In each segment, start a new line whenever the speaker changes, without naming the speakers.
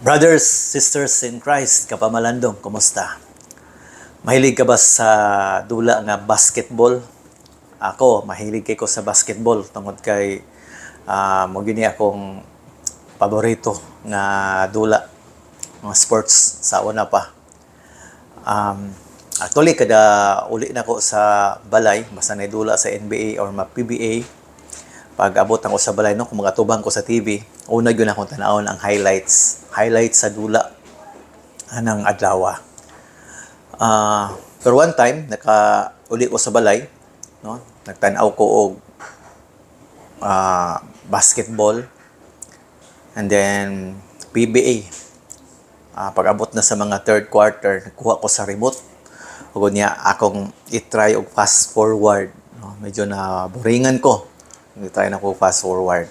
Brothers, sisters in Christ, kapamalandong, kumusta? Mahilig ka ba sa dula nga basketball? Ako, mahilig kay ko sa basketball tungod kay mo gini akong paborito nga dula, mga sports sa una pa. Actually, kada uli na ko sa balay, basta na dula sa NBA or ma PBA, pag abot ako sa balay, no, kung magatubang ko sa TV, una gyud akong tanawon ang highlights, highlights sa dula anang adlaw. Pero one time naka uli ko sa balay, no, nagtan-aw ko og basketball and then PBA. Pag abot na sa mga third quarter, nagkuha ko sa remote. Ug niya akong i-try og fast forward, no? Medyo na boringan ko. I-try na ko fast forward.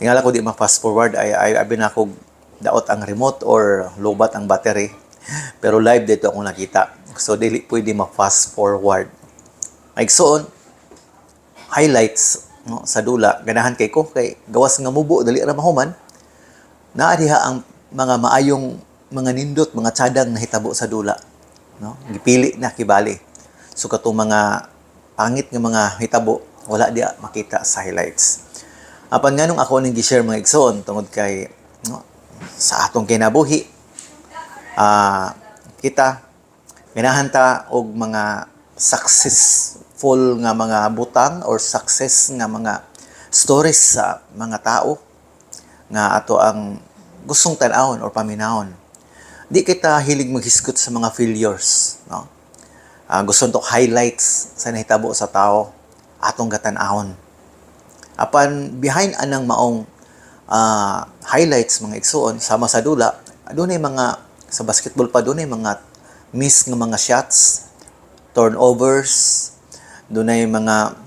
Tingala ko di ma-fast forward ay abi na ako daot ang remote or lobat ang battery. Pero live dito akong nakita. So dili pwede ma-fast forward. Igsoon, highlights, no, sa dula, ganahan kay ko kay gawas nga mubo, dali ra mahuman. Naa diha ang mga maayong mga nindot, mga tsadang nahitabo sa dula, no? Gipili na kibali. So katong mga pangit nga mga hitabo, wala diha makita sa highlights. Apan nganong ako ning gi-share, mga igsoon? Tungod kay, no, sa atong kinabuhi, kita ganahan ta og mga successful nga mga butang or success nga mga stories sa mga tao nga ato ang gustong tan-awon or paminawon. Di kita hilig maghisgot sa mga failures, no? Gusto to highlights sa nahitabo sa tao atong gatan-awon. Apan behind anang maong highlights, mga igsuon, sama sa dula, dunay mga, sa basketball pa, dunay mga miss nga mga shots, turnovers, dunay mga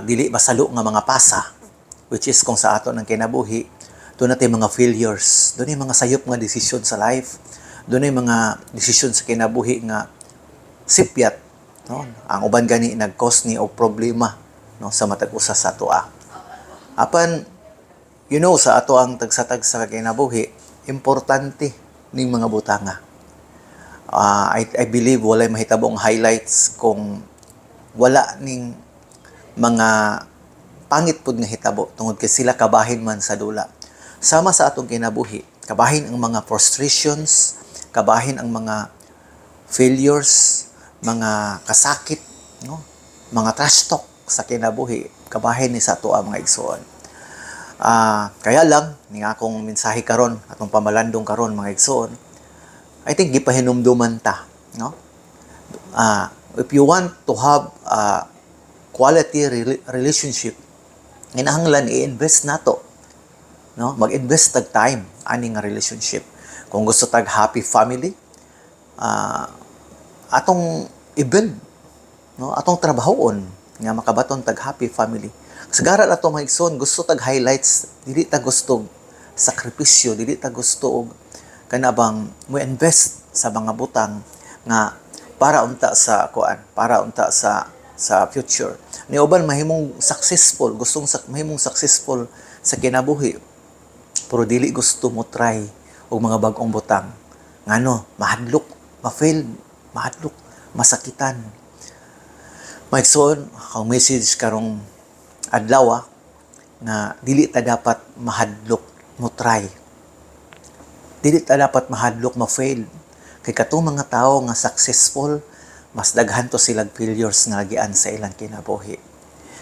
dili masalo nga mga pasa, which is kung sa ato ng kinabuhi, doon natin mga failures, dunay mga sayop nga desisyon sa life, dunay mga desisyon sa kinabuhi nga sipyat, no? Ang uban gani nag-cause ni og problema, no, sa matag usa sa atoa. Apan sa ato ang tagsa-tagsa kinabuhi, importante ning mga butanga. I believe walay mahitabong highlights kung wala ning mga pangit pud nga hitabo tungod kay sila kabahin man sa dula. Sama sa atong kinabuhi, kabahin ang mga frustrations, kabahin ang mga failures, mga kasakit, no? Mga trash talk sa kinabuhi, kabahin ni sa ato ang mga igsoon. Kaya lang ni akong mensahe karon, atong pamalandong karon, mga igsoon, I think gipahinumduman ta, no? If you want to have a quality relationship, kinahanglan i-invest nato, no? Mag-invest tag time ani nga relationship. Kung gusto tag happy family, atong i-build, no, atong trabahoon nga makabaton tag happy family. Sagara ato, mga igsoon, gusto tag highlights, dili ta gusto sakripisyo, dili ta gusto og kana bang mo invest sa mga butang nga para unta sa kuan, para unta sa future. Ni uban mahimong successful, gustong mahimong successful sa kinabuhi, pero dili gusto mo try og mga bag-ong butang. Ngano? Mahadlok ma-fail, mahadlok masakitan. Mga igsoon, akong message karong adlaw nga dili ta dapat mahadlok mo try. Dili ta dapat mahadlok ma-fail. Kay katong mga tao nga successful, mas daghan to silang failures nga nagian sa ilang kinabuhi.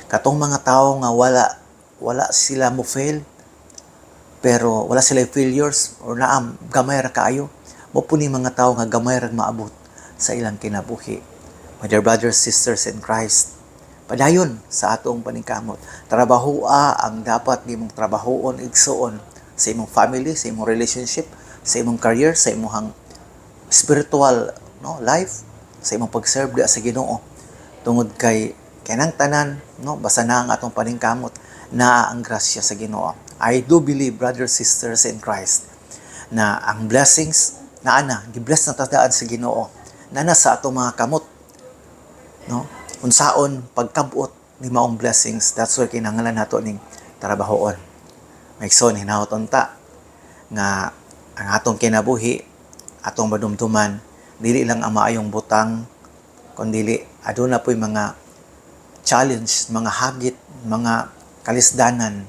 Katong mga tao nga wala sila mo fail, pero wala sila failures or naam gamay ra kaayo, mo puni mga tao nga gamay ra maabot sa ilang kinabuhi. My dear brothers, sisters in Christ, padayon sa atong paningkamot. Trabahoa ang dapat nimong trabahoon, igsuon, sa imong family, sa imong relationship, sa imong career, sa imong spiritual, no, life, sa imong pag-serve diha sa Ginoo. Tungod kay kanang tanan, no, basta na ang atong paningkamot, naa ang grasya sa Ginoo. I do believe, brothers, sisters in Christ, na ang blessings naa na, gi-bless na ta daan sa Ginoo. Naa na sa atong mga kamot, no? Unsaon pagkabot ni maong blessings. That's why kinahanglan nato ning trabahoon. Mga igsoon, hinahot unta nga Ang atong kinabuhi, atong madumduman, dili lang ang maayong butang, kundili aduna po'y mga challenge, mga hagit, mga kalisdanan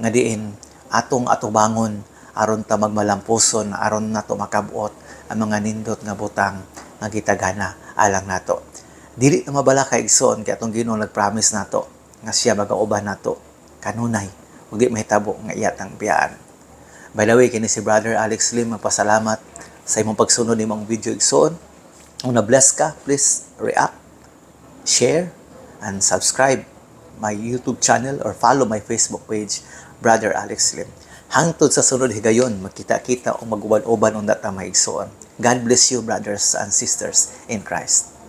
nga diin atong atubangon aron ta magmalampuson, aron nato makabot ang mga nindot nga butang nga gitagana alang nato. Dili na mabalaka, igsoon, kay atong Ginoo nagpromise nato nga siya magauban nato kanunay ug di mahitabo nga iya tang biyaan. By the way, kini si Brother Alex Lim magpasalamat sa imong pagsunod nimong video, igsoon. Kung na-bless ka, please react, share, and subscribe my YouTube channel or follow my Facebook page, Brother Alex Lim. Hangtod sa sunod higayon, magkita-kita o mag-uban-uban unta ta, mga igsoon. God bless you, brothers and sisters in Christ.